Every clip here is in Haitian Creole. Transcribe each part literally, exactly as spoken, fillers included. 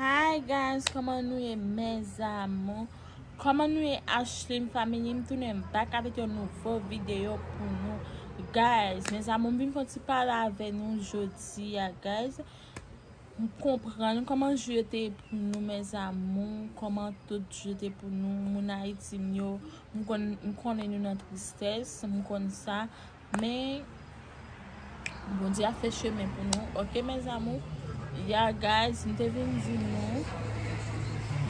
Hi guys, kòman nou ye, mes amours? Kòman nou ye, Ashlyn family? M tounen back avèk yon nouvo videyo pou nou. Guys, mes amours, m vin fè yon ti pale avè nou jodi a, guys. M konprann kòman jou yo te ye pou nou, mes amours, kòman tout jou te pou nou, moun Ayiti m yo. M konn, m konnen nou nan tristès, m konn sa. Men, Bondye ap fè chemen pou nou. Ok, mes amours? Ya, guys, m te vin di nou,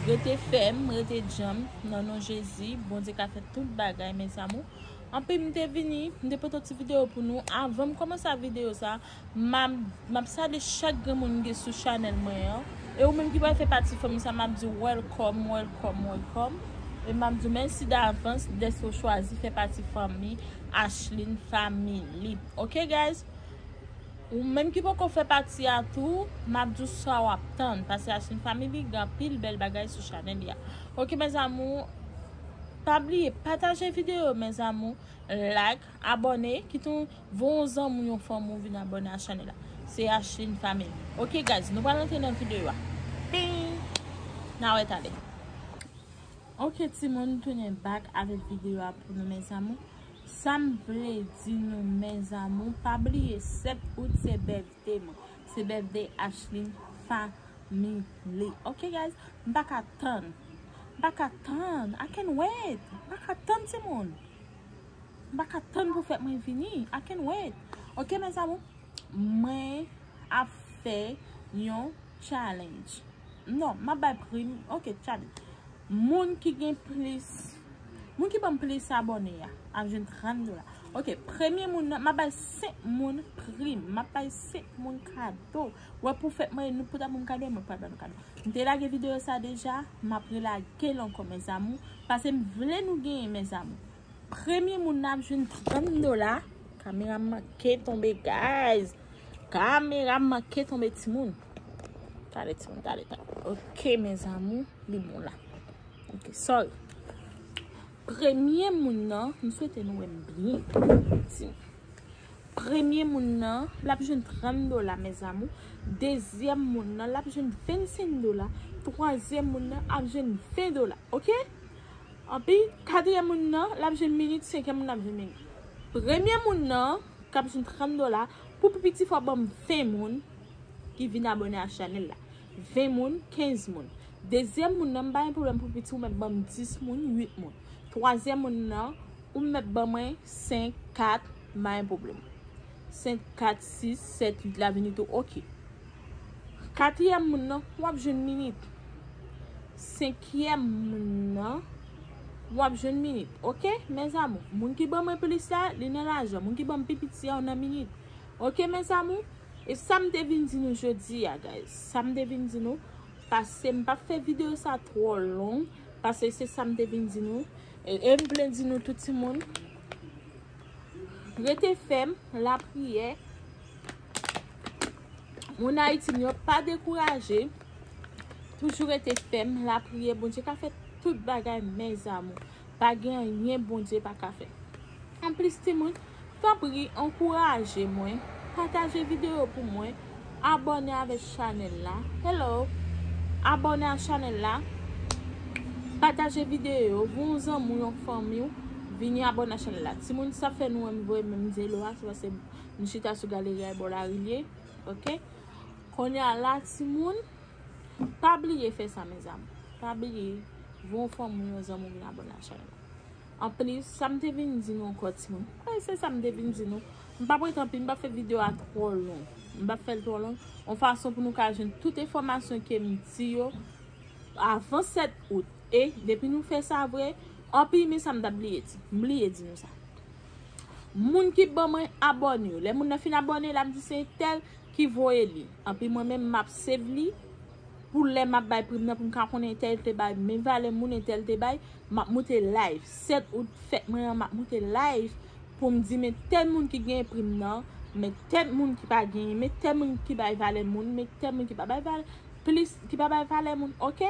rete fèm, rete djanm nan non Jezi. Bondye ka fè tout bagay, mes amours. Anpi m te vini, m te pote yon ti videyo pou nou. Avan m kòmanse videyo sa, m ap, m ap salye chak grenn moun ki sou chanèl mwen an. E ou menm ki pral fè pati fanmi sa, m ap di w welcome, welcome, welcome. E m ap di w mèsi davans dèske w chwazi fè pati fanmi Ashlyn Family. Ok, guys? Ou menm ki poko fè pati a tou, m ap di w sa w ap tann. Paske Ashlyn Family gen anpil bèl bagay sou chanèl li a. Ok, mes amours, pa bliye pataje videyo, mes amours, like, abòne, kite yon, voye yon zanmi w, yon fanmi w vin abòne a chanèl la. Se Ashlyn Family. Ok, guys, nou pral antre nan videyo a. Ping! N a wè talè. Ok, timoun, tounen back avèk videyo a pou nou, mes amours. Sa m vle di nou, mes amours, pa bliye, sèt out se birthday mwen. Se birthday Ashlyn Family. Ok, guys, m pa ka tann. M pa ka tann. I can't wait. M pa ka tann, timoun. M pa ka tann pou fèt mwen vini. I can't wait. Ok, mes amours, mwen ap fè yon challenge. Non, m ap bay prim. Ok, challenge. Moun ki gen plis, moun ki ban m plis abòne a, ap jwenn trant dola. Ok, premye moun nan, m ap bay senk moun prim. M ap bay senk moun kado. Wè, pou fèt mwen, nou pou ta ban m kado, mwen pral ban nou kado. M te lage videyo sa deja, m ap relage l ankò, mes amours, paske m vle nou genyen, mes amours. Premye moun nan ap jwenn trant dola. Kamera m manke tonbe, guys. Kamera m manke tonbe, timoun. Tale, timoun, tale, tale. Ok, mes amours, li bon la. Ok, sorry. Premye moun nan, m swete nou wè m byen. Timoun. Premye moun nan, l ap jwenn trant dola, mes amours. Dezyèm moun nan, l ap jwenn vennsenk dola. Twazyèm moun nan ap jwenn ven dola, ok? Anpi, katriyèm moun nan, l ap jwenn minit, senkyèm moun nan ap jwenn minit. Premye moun nan, k ap jwenn trant dola, pou pi piti fò ban m ven moun ki vin abòne a chanèl la. Ven moun, kenz moun. Dezyèm moun nan, m pa gen pwoblèm pou piti, ou mèt ban m dis moun, uit moun. Twazyèm moun nan, ou mèt ban mwen senk, kat, m pa gen pwoblèm. Senk, kat, sis, sèt, uit la vini tou, ok. Katriyèm moun nan, w ap jwenn minit. Senkyèm moun nan, w ap jwenn minit. Ok, mes amours? Moun ki ban mwen plis la, li nan lajan. Moun ki ban m pi piti a, w nan minit. Ok, mes amours? E sa m te vin di nou jodi a, guys. Sa m te vin di nou, paske m p ap fè videyo sa twò long, paske se sa m te vin di nou. E, e m vle di nou tout timoun, rete fèm, lapriyè. Moun Ayiti m yo, pa dekouraje. Toujou rete fèm, lapriyè. Bondye ka fè tout bagay, mes amours. Pa gen anyen Bondye pa ka fè. Anplis, timoun, tanpri, ankouraje mwen. Pataje videyo pou mwen. Abòne avèk chanèl la. Hello. Abòne a chanèl la. Pataje videyo. Voye yon zanmi w, yon fanmi w vini abòne a chanèl la. Timoun, sa fè nou wè m voye menm zelo a, se paske m chita sou galeri a, bò lari l ye. Ok? Kounye a la, timoun, pa bliye fè sa, mes amours. Pa bliye, voye yon fanmi w, yon zanmi w vin abòne a chanèl la. Anplis, sa m te vin di nou ankò, timoun. Wi, se sa m te vin di nou. M p ap rete anpil, m p ap fè videyo a twò long. M p ap fè l twò long. Yon fason pou nou ka jwenn tout enfòmasyon ke m di yo avan sèt out. E, depi nou fè sa vre, anpil, men sa m t ap bliye di. M bliye di nou sa. Moun ki ban mwen abòne yo. Lè moun nan fin abòne, l ap di se entèl ki voye li. Anpi mwen menm, m ap save li. Pou lè m ap bay prim nan, pou m ka konnen entèl te bay, men valè moun entèl te bay, m ap moute live. Sèt out fèt mwen an, m ap moute live pou m di, men tèl moun ki gen prim nan, men tèl moun ki pa genyen, men tèl moun ki bay valè moun, men tèl moun ki pa bay valè, plis ki pa bay valè moun, ok?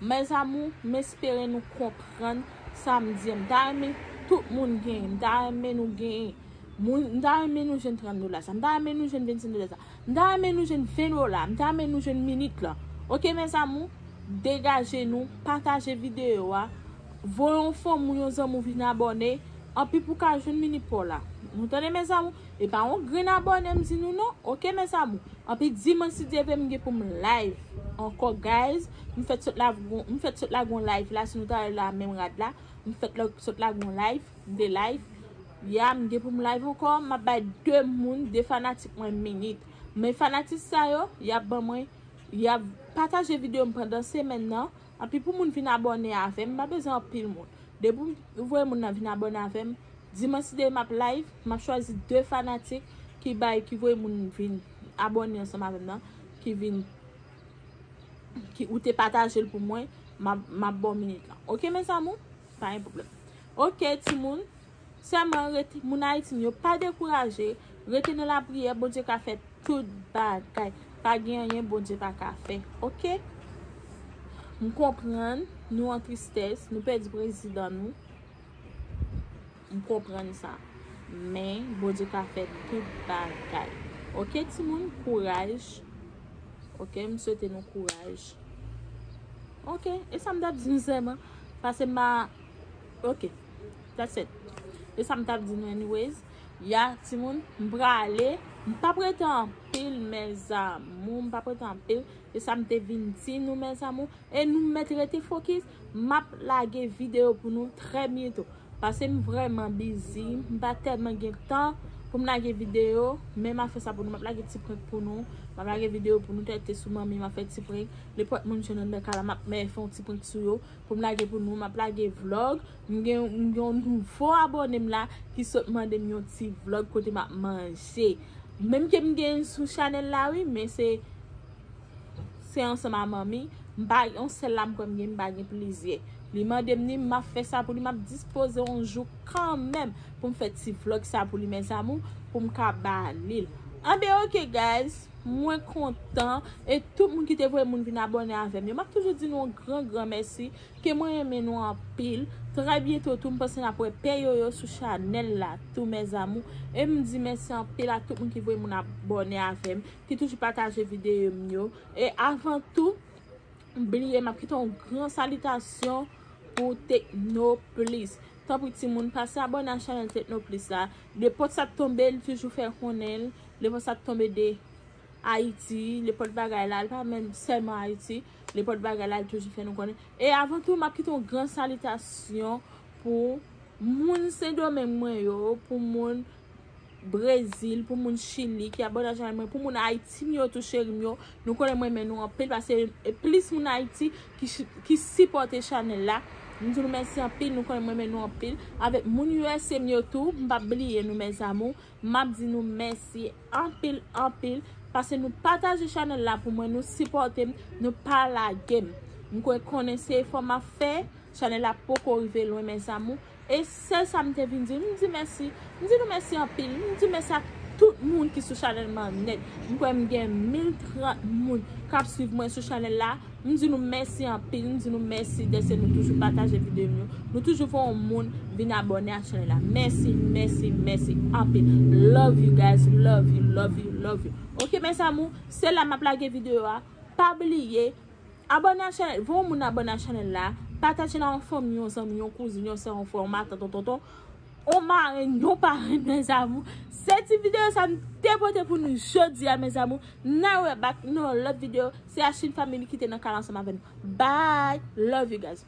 Mes amours, m espere nou konprann sa m di an. M ta renmen tout moun genyen. M ta renmen nou genyen. Moun, m ta renmen nou jwenn trant dola sa. M ta renmen nou jwenn vennsenk dola sa. M ta renmen nou jwenn ven dola. M ta renmen nou jwenn minit lan. Ok, mes amours, degaje nou, pataje videyo a, voye yon fanmi w, yon zanmi w vin abòne, anpi pou ka jwenn mini paw la. Nou tande, mes amours? E pa yon grenn abòne m di nou non, ok, mes amours? Anpi dimanch, si Dye vle, m gen pou m live ankò, guys. M fèk sot la, m fèk sot lage yon live la, si nou ta wè la, menm rad la. M fèk la, sot lage yon live, m te live. Ya, m gen pou m live ankò, m ap bay de moun, de fanatik mwen minit. Men fanatik sa yo, y ap ban mwen, y ap pataje videyo m pandan semèn nan. Anpi pou moun vin abòne avè m, m pa bezwen anpil moun. Depi w voye moun nan vin abòne avè m, dimanch, si Dye vle, m ap live, m ap chwazi de fanatik ki bay, ki voye moun vin abòne ansanm avè m nan, ki vin, ki, ou te pataje l pou mwen, m ap, m ap ba w minit lan. Ok, mes amours? Pa gen pwoblèm. Ok, timoun. Sèlman rete, moun Ayiti m yo, pa dekouraje. Rete nan lapriyè, Bondye ka fè tout bagay. Pa gen anyen Bondye pa ka fè. Ok? M konprann, nou an tristès, nou pèdi prezidan nou. M konprann sa. Men, Bondye ka fè tout bagay. Ok, timoun, kouraj. Ok, m swete nou kouraj. Ok, e sa m t ap di nou sèlman. Pase m pa, ok, that's it. E sa m t ap di nou anyways. Ya, timoun, m prale. M p ap rete anpil, mes amours. M p ap rete anpil. E sa m te vin di nou, mes amours. E nou mèt rete fokis. M ap lage videyo pou nou trè byento. Pase m vrèman busy. M pa tèlman gen tan pou m lage videyo. Men m ap fè sa pou nou. M ap lage ti prank pou nou. M ap lage videyo pou nou. Tèt te sou manmi, m ap fè ti prank. Nenpòt moun jwenn anndan kay la, m ap fè yon ti prank sou yo. Pou m lage pou nou. M ap lage vlog. M gen, m gen yon nouvo abòne m la ki sot mande m yon ti vlog kote m ap manje. Menm ke m gen sou chanèl la, wi, men se se ansanm a manmi. M pa yon sèl la m kwè m gen, m pa gen plizyè. Li mande m ni, m ap fè sa pou li, m ap dispoze yon jou kanmenm pou m fè ti vlog sa pou li, mes amours, pou m ka ba li l. Anben, ok, guys, mwen kontan. E tout moun ki te voye moun vin abòne avè m yo, m ap toujou di nou yon gran, gran mèsi. Ke mwen renmen nou anpil. Trè byento tou, m panse n ap wè Pè Yoyo sou chanèl la tou, mes amours. E m di mèsi anpil a tout moun ki voye moun abòne avè m, ki toujou pataje videyo m yo. E avan tou, bliye, m ap kite yon gran salitasyon pou Tecno Plus. Tanpri timoun, pase abòne a chanèl Tecno Plus la. Nenpòt sa k tonbe, li toujou fè konnen l. Nenpòt sa k tonbe de Ayiti, nenpòt bagay la, li pa menm sèlman Ayiti, nenpòt bagay la, li toujou fè nou konnen. E avan tou, m ap kite yon gran salitasyon pou moun Sendomeng mwen yo, pou moun Brezil, pou moun Chili ki abòne a chanèl mwen, pou moun Ayiti m yo tou, cheri m yo. Nou konnen mwen renmen nou anpil, pase e plis moun Ayiti ki, ki sipòte chanèl la. M di nou mèsi anpil, nou konnen mwen renmen nou anpil. Avèk moun U S A m yo tou, m p ap bliye nou, mes amours. M ap di nou mèsi anpil, anpil, paske nou pataje chanèl la pou mwen, nou sipòte m, nou pa lage m. M kwè konnen se efò m ap fè, chanèl la poko rive lwen, mes amours. E sèl sa m te vin di, m di mèsi, m di nou mèsi anpil, m di mèsi a tout moun ki sou chanèl mwen nèt. M kwè m gen mil trant moun k ap swiv mwen sou chanèl la. M di nou mèsi anpil, m di nou mèsi dèske nou toujou pataje videyo m yo. Nou toujou fè yon moun vin abòne a chanèl la. Mèsi, mèsi, mèsi anpil. Love you guys, love you, love you, love you. Ok, mes amours, se la m ap lage videyo a. Pa bliye, abòne a chanèl, voye yon moun abòne a chanèl la. Pataje l a yon fanmi, yon zanmi, yon kouzin, yon sè, yon frè, yon matant, yon tonton, yon marenn, yon parenn, mes amours. Se ti videyo sa m te pote pou nou jodi a, mes amours. N a wè back nan yon lòt videyo. Se Ashley Family ki te nan kay la ansanm avè nou. Bye. Love you guys.